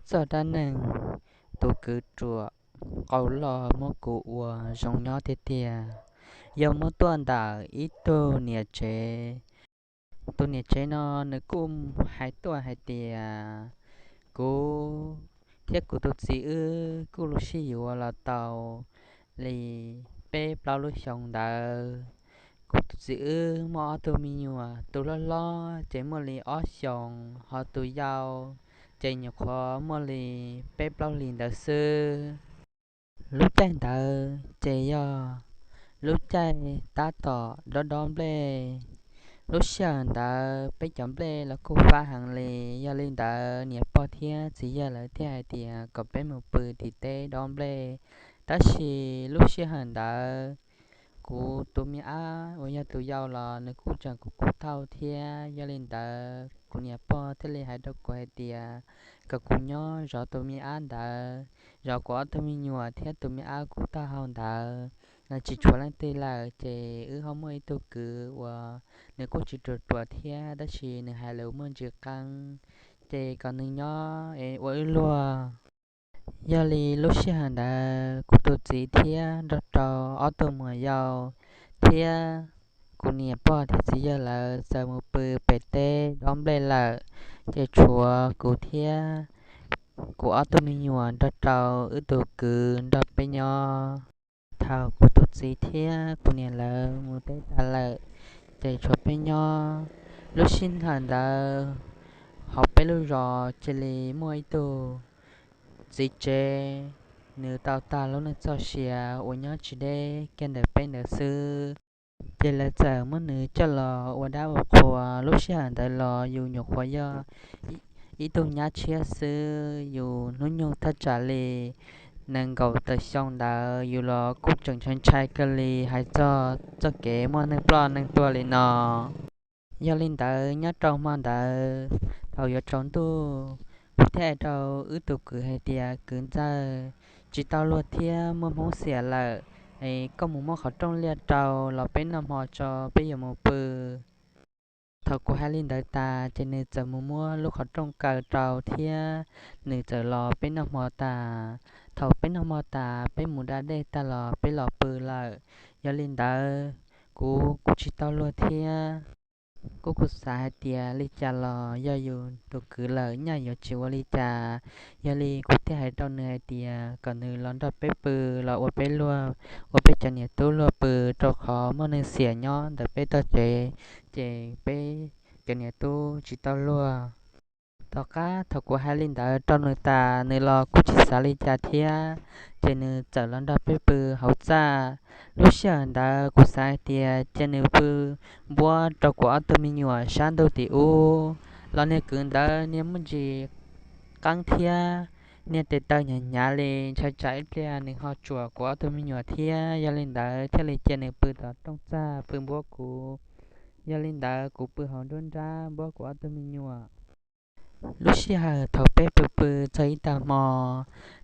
txoj dab neeg tus kwv ruam qau loj muab kuv ua zoo nyob tiag tiag, yog muab tuaj ntawm ib tug niam tsev. Tus niam tsev no nws kuj hais tuaj hais tias kuv thiab kuv tus txiv wb kuj los sib yuav los tau li peb plaub lub xyoo ntawd. Kuv tus txiv wb muaj ob tug me nyuam, tus hlob hlob ces muaj li ob xyoos, ho tus yau ces nyuam qhuav muaj li peb plaub hlis ntawd xwb. Lub caij ntawd ces yog lub caij tab tom dob dob nplej. Lub sij hawm ntawd peb cov nplej los kuj fab heev li, yog li ntawd niam pog thiab txiv yawg lawv thiaj hais tias kom peb mus pw tim teb dob nplej. Tab sis lub sij hawm ntawd kuv tus me ab uas yog tus yau los nws kuj tseem kub kub taub hau thiab, yog li ntawd kuv niam pog thiaj li hais rau kuv hais tias kom kuv nyob zov tus me ab ntawd, zov kuv ob tug me nyuam thiab tus me ab kub taub hau ntawd. Tsis tshuav leej twg lawm ces wb ho muaj ib tug kwv uas nws kuj tsis ruam ruam thiab, tab sis nws hais lus muaj ntsis qeeb, ces kom nws nyob es ua wb luag. Yog li lub sij hawm ntawd kuv tus txiv thiab nrog rau ob tug muam yau thiab kuv niam pog thiab txiv yawg lawv txawm mus pw pem teb dob nplej lawm, ces tshuav kuv thiab kuv ob tug me nyuam nrog rau wb tus kwv nrog peb nyob. Thaum kuv tus txiv thiab kuv niam lawv mus teb tas lawm, ces tshuav peb nyob. Lub sij hawm ntawd hauv peb lub zos cia li muaj ib tug txiv tsev, nws tau tag lub neej txoj sia uas nyob tsis deb kiag ntawm peb ntawd xwb. Ces lawv txawm muab nws coj los ua dab ua qhua. Lub sij hawm ntawd los yus nyuam qhuav yog ib tug nyab tshiab xwb, yus hnub nyoog thaj tsam li nees nkaum tawm xyoo ntawd, yus los kuj tseem ntshai ntshai kawg li hais txog txoj kev muaj neeg ploj neeg tuag li no. Yog li ntawd nyob rau hmo ntawd thaum yuav tsaus ntuj, kuv thiaj hais rau wb tus kwv hais tias, Kwv ntxawg, tsis tau luag thiab muaj hmoob xiam lawm, es koj mus muab qhov rooj liaj rau los peb noj hmo tso peb yuav mus pw. Thaum kuv hais li ntawd tas ces nws txawm mus muab lub qhov rooj kaw rau thiab nws txawm los peb noj hmo tas. Thaum peb noj hmo tas peb mus da dej tag los peb los pw lawm. Yog li ntawd kuv kuj tsis tau luag thiab. Kuv kuj xav hais tias li cas los yog yus tus kwv lawm nyaj yuav tsis ua li cas. Yog li kuv thiaj hais rau nws hais tias kom nws los nrog peb pw, los ua peb luag, ua peb cov niam tub luag pw, rau qhov muaj neeg xiam nyob ntawm peb tog tsev, ces peb cov niam tub tsis tau luag. Tom qab thaum kuv hais li ntawd rau nws tas, nws los kuj tsis xav li cas thiab, ces nws txawm los nrog peb pw hauv txaj. Lub sij hawm ntawd kuv xav hais tias cia nws pw npuab rau kuv ob tug me nyuam sab ntuj tim ub. Los niag kwv ntawd niag muaj ntsis qeeb thiab, niag tes taw hnyav hnyav li, ntshai tsam ib pliag nws ho tsuam kuv ob tug me nyuam thiab. Yog li ntawd thiaj li cia nws pw tom rooj txaj pw npuab kuv. Yog li ntawd kuv pw hauv nruab nrab npuab kuv ob tug me nyuam. Lub sij hawm thaum peb pw pw txog ib tag hmo,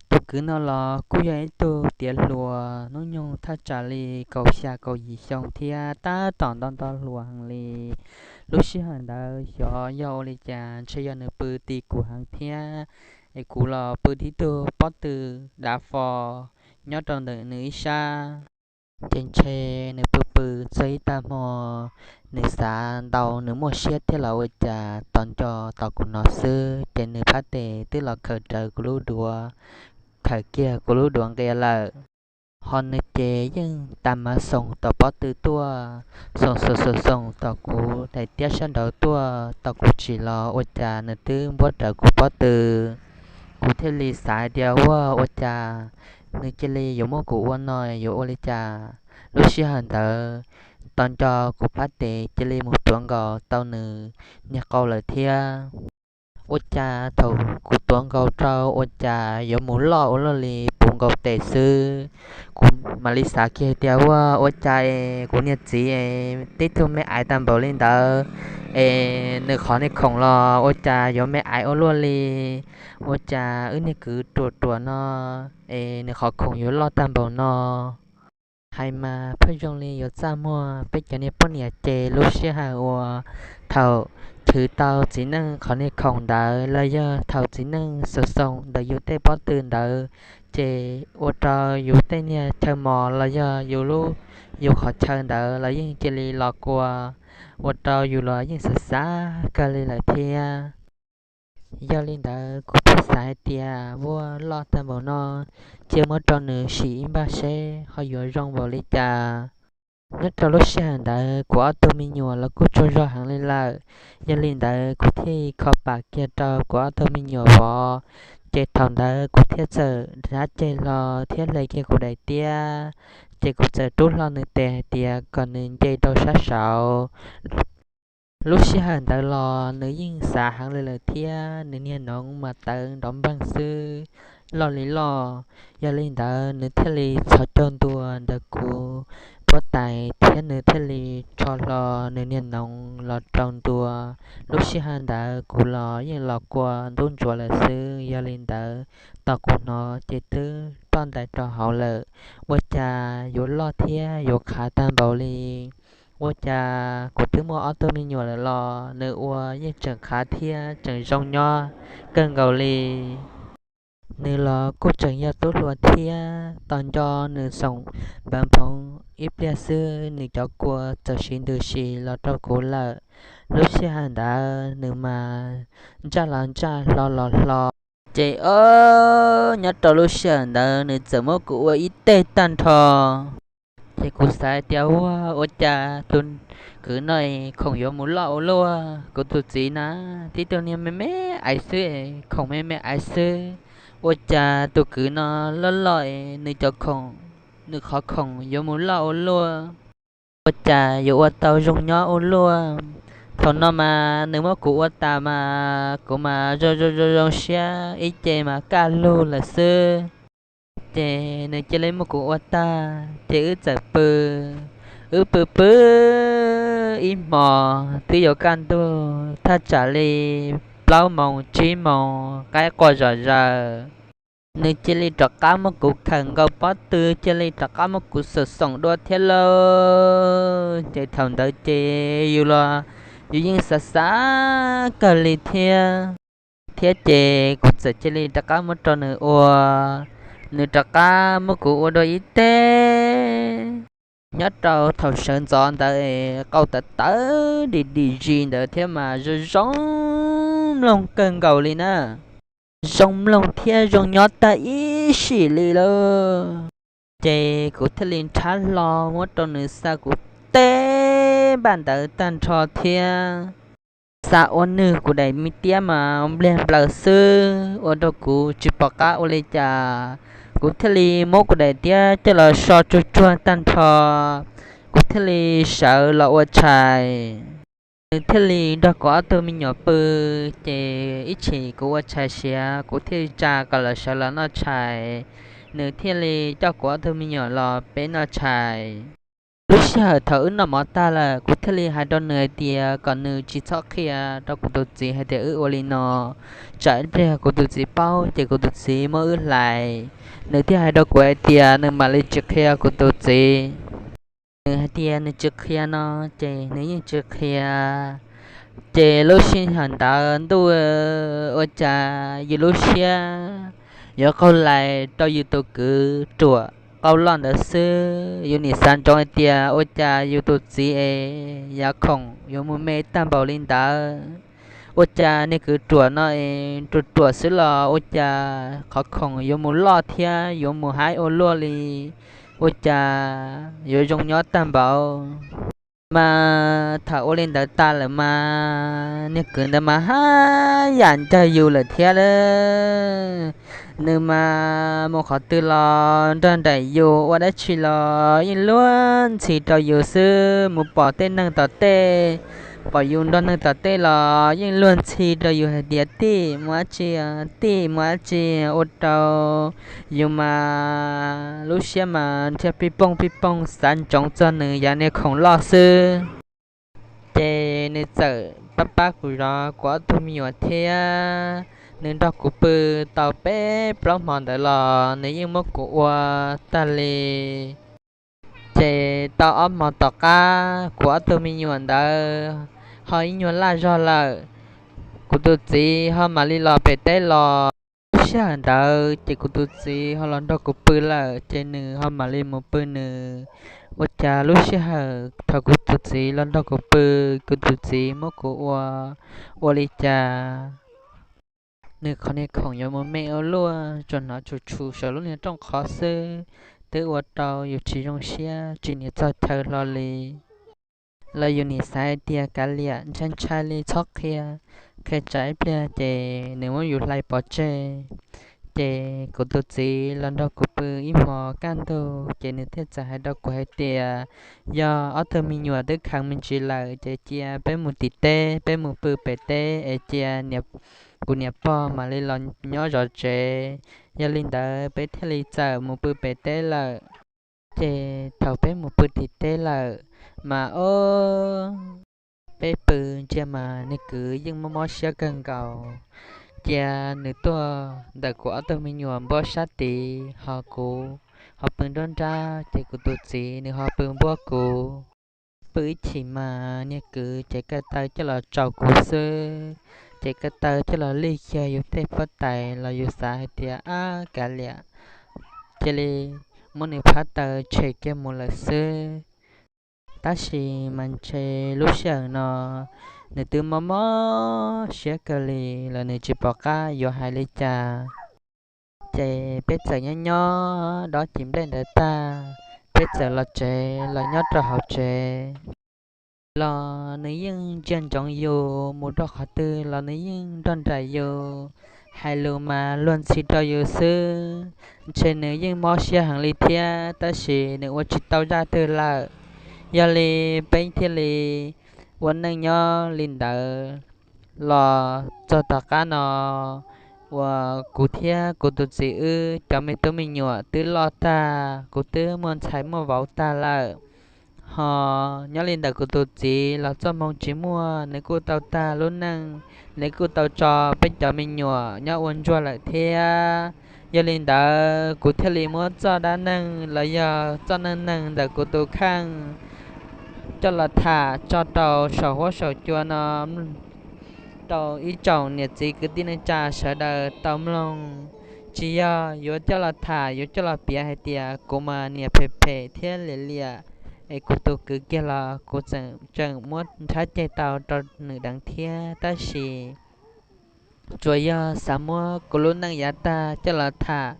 tus kwv no los kuj yog ib tug tiav hluas hnub nyoog thaj tsam li kaum xya kaum yim xyoo thiab tab tom nto nto hluas heev li. Lub sij hawm ntawd xyov yog ua li cas ntshe yog nws pw ti kuv heev thiab, es kuv los pw tib tug pob tw dav fo nyob rau ntawm nws ib sab. Ces ntshe nws pw pw txog ib tag hmo, nws xav ntau nws muaj siab thiab los ua cas tos nco tos kuv hnov xwb ces nws phab tes twb los khaws rawv kuv lub duav, khaws kiag kuv lub duav nqia lawm. Ho nws ces yeej tas mav xoos tom pob tw tuaj, xoos xoos xoos xoos tom kuv daim tiab sab nraud tuaj, tom kuv tsis los ua cas nws twb npuab rawv kuv pob tw. Kuv thiaj li xav hais tias, Ua ua cas nws cia li yuav muab kuv ua no, yuav ua li cas? Lub sij hawm ntawd tos nco kuv phab tes cia li mus tuav nkaus tau nws niag qau lawm thiab. Ua cas thaum kuv tuav nkaus rau ua cas yuav mus loj ua luaj li puv nkaus tes xwb. Kuv mam li xav kiag tias, Ua ua cas es kuv niag txiv es tib tug me aiv tag npaum li ntawd, es nws qhov niag khoom los ua cas yuav me aiv ua luaj li? Ua cas wb niag kwv ruam ruam no es nws qhov khoom yuav loj tag npaum no? Hais mas pheej zoo li yuav txaj muag, peb cov niag poj niam ces lub sij hawm uas thaum khwv tau txiv neej qhov niag khoom ntawd los yog thaum txiv neej xaus xoom ntawm yus tej pob tw ntawd, ces ua rau yus tej niag chaw mos los yog yus lub, yus qhov chaw ntawd los yeej cia li los kua, ua rau yus los yeej xav xav kawg li lawm thiab. Yog li ntawd kuv thiaj xav hais tias vuag loj tag npaum no, cia muab rau nws sim ib npaj seb ho yuav zoo npaum li cas. Nyob rau lub sij hawm ntawd kuv ob tug me nyuam los kuj tsaug zog heev li lawm. Yog li ntawd kuv thiaj kho pam kiag rau kuv ob tug me nyuam vov. Ces thaum ntawd kuv thiaj txawm nrab ceg hlo thiab hle kiag kuv daim tiab, ces kuv txawm rub hlo nws tes hais tias kom nws nce rau sab saud. Lub sij hawm ntawd los nws yeej xav heev li lawm thiab, nws niag noov mas tawv nrov npeeg xwb, loj li loj. Yog li ntawd nws thiaj li txhos caug ntua ntawm kuv puab tais thiab nws thiaj li rho hlo nws niag noov los rau ntua. Lub sij hawm ntawd kuv los yeej los kua ntub ntsuav lawm xwb, yog li ntawd tos kuv hnov ces twb ploj ntais rau hauv lawm. Ua cas yuav loj thiab yuav qhav tag npaum li? Ua cas kuv twb muaj ob tug me nyuam lawm los nws ua yeej tseem qhav thiab tseem zoo nyob kawg nkaus li. Nws los kuj tseem yog tub hluas thiab, tos nco nws xoom npav nphoov ib pliag xwb nws cov kua txawm siv ntws si los rau kuv lawm. Lub sij hawm ntawd nws mas ntsaj los ntsaj hlo los hlo. Ces o, nyob rau lub sij hawm ntawd nws txawm muab kuv ua ib teg tag nrho. Ces kuv xav tias ua, ua cas tus kwv no es khoom yuav mus loj ua luaj, kuv tus txiv na, tib tug niag me me aiv xwb, khoom me me aiv xwb, ua cas tus kwv no loj loj es nws cov khoom, nws qhov khoom yuav mus loj ua luaj, ua cas yuav ua tau zoo nyob ua luaj. Thaum no mas nws muab kuv ua tas mas kuv mas zoo zoo zoo zoo siab ib ce mas kaj lug lawm xwb. Ces nws cia li muab kuv ua tag ces wb txawm pw. Wb pw pw ib hmos twb yuav kaj ntug, thaj tsam li plaub moos tsib moos qaib qua zom zaws. Nws cia li rov qab muab kuv khawm nkaus pob tw, cia li rov qab muab kuv xaum xoom dua thiab lauj. Ces thaum ntawd ces yus los yus yeej xav xav kawg li thiab. Thiab ces kuv txawm cia li rov qab muab rau nws ua, nws rov qab muab kuv ua dua ib teg. Nyob rau thaum sawv ntxov ntawd qau tawv tawv dim dim zis ntawd thiab mas zoo zoo mloog kawg nkaus li na. Zoo mloog thiab zoo nyob tag ib sim li lauj. Ces kuv thiaj li nrhab hlo muab rau nws xa kuv teb npaj ntawd tag nrho thiab. Xa ua nwg kuv daim me tiab mas npliag nplaws xwb ua rau kuv tsis pom qab ua li cas. Kuv thiaj li muab kuv daim tiab coj los so tsuag tsuag tag nrho, kuv thiaj li sawv los ua tshais. Nws thiaj li nrog kuv ob tug me nyuam pw, ces ib chim kuv ua tshais siav kuv thiaj li tsa kom lawv sawv los noj tshais. Nws thiaj li coj kuv ob tug me nyuam los peb noj tshais. Lub sij hawm thaum wb noj mov tag lawm kuv thiaj li hais rau nws hais tias kom nws tsis txhob qhia rau kuv tus txiv hais tias wb ua li no, tsam ib pliag kuv tus txiv paub ces kuv tus txiv muab wb hlais. Nws thiaj hais rau kuv hais tias nws mam li tsis qhia kuv tus txiv. Nws hais tias nws tsis qhia no ces nws yeej tsis qhia. Ces lub sij hawm ntawd ntuj, ua cas yus lub siab yuav qaug lais rau yus tus kwv ruam qau loj ntawd xwb. Yus nim xav ntsoov hais tias ua cas yus tus txiv es yav khoom yuav mus me tag npaum li ntawd. Ua cas niag kwv ruam no es ruam ruam xwb los ua cas qhov khoom yuav mus loj thiab yuav mus haib ua luaj li, ua cas yuav zoo nyob tag npaum. Mas thaum ua li ntawd tas lawm mas niag kwv ntawd mas haj yam ncawg yus lawm thiab. Nws mas mus qhov twg los nrog nraim yus, ua dab tsi los yeej luag ntxhi rau yus xwb. Mus pom tej neeg tom tej, pom yus nrog neeg tom tej los yeej luag ntxhi rau yus hais tias tij mus dab tsi, tij mus dab tsi, ua rau yus mas lub siab mas nrhiaj pij pooj pij pooj xav ntsoov txog nws yav niag khoom loj xwb. Ces nws txawm pab pab kuv zov kuv ob tug me nyuam thiab. Nws nrog kuv pw tau peb plaub hmo ntawd los nws yeej muab kuv ua tag li. Ces tau ob hmo tom qab kuv ob tug me nyuam ntawd ho ib nyuag laj zog lawm. kuv tus txiv ho mam li los pem teb los. Lub sij hawm ntawd ces kuv tus txiv ho los nrog kuv pw lawm, ces nws ho mam li mus pw nws. Ua cas lub sij hawm thaum kuv tus txiv los nrog kuv pw, kuv tus txiv muab kuv ua, ua li cas nws qhov niag khoom yuav mus me ua luaj, tsuas hnov tshum tshum saum lub niag rooj qhov xwb, twb ua rau yus tsis zoo siab tsis niam txog chaw hlo li. Los yus nim xav hais tias kav liam, ntshai ntshai li txhob qhia, qhia tsam ib pliag ces nws muab yus hlais pov tseg. Ces kuv tus txiv los nrog kuv pw ib hmos kaj ntug, ces nws thiaj txawm hais rau kuv hais tias, yog ob tug me nyuam twb kheev me ntsis lawm ces cia peb mus tim teb, peb mus pw pem teb es cia kuv niam pog mam li los nyob zov tsev. Yog li ntawd peb thiaj li txawm mus pw pem teb lawm. Ces thaum peb mus pw tim teb lawm mas ob peb pw ntsia mas niag kwv yeej mob mob siab kawg nkaus. Cia nws tuaj ntawm kuv ob tug me nyuam npuab sab tid, ho kuv ho pw nruab nrab, ces kuv tus txiv nws ho pw npuab kuv. Pw ib chim mas niag kwv ces kaw taw coj los tsaus kuv xwb, ces kaw taw coj los lig kiag yus tej pob tais los yus xav hais tias ab kav liam, cia li muab nws phab taw tshem kiag mus lawm xwb. Tab sis mas ntshe lub sij hawm no nws twb mob mob siab kawg li los nws tsis pom qab yuav hais li cas. Ces peb txawm nyob nyob dob cim nplej ntawd tag, peb txawm los tsev los nyob rau hauv tsev. Los nws yeej ntsia ntsoov yus, mus rau qhov twg los nws yeej nrog nraim yus, hais lus mas luag ntxhi rau yus xwb. Ntshe nws yeej mob siab heev li thiab, tab sis nws ua tsis tau zaj twg lawm. Yog li peb thiaj li ua neej nyob li ntawd los txog tom qab no uas kuv thiab kuv tus txiv wb cov me tub me nyuam twb loj tag, kuv twb muaj ntxhais muaj vauv tag lawm. Ho nyob li ntawm kuv tus txiv los txoj hmoo tsis muaj, nws kuj tau tag lub neej, nws kuj tau tso peb cov me nyuam nyob ua ntsuag lawm thiab. Yog li ntawd kuv thiaj li muab txoj dab neeg los yog txoj neej neeg ntawm kuv tus kheej coj los tham tso rau saum huab saum cua no rau ib tsoom niam txiv kwv tij neej tsa sawv daws tau mloog. Tsis yog yuav coj los tham yuav coj los piav hais tias kuv mas niam phem phem thiab liam liam es kuv tus kwv kiag los kuv tseem muab nrhab ceg tau rau nws deev thiab, tab sis tsuas yog xav muab kuv lub neej yav tag coj los tham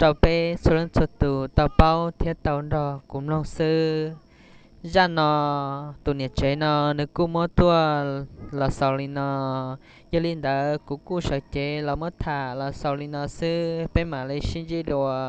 rau peb txhua leej txhua tus tau paub thiab tau nrog kuv mloog xwb. Zaj no tus niam tsev no nws kuj muab tuaj los xaus li no, yog li ntawd kuv kuj sawv cev los muab tham los xaus li no xwb, peb mam li sib ntsib dua.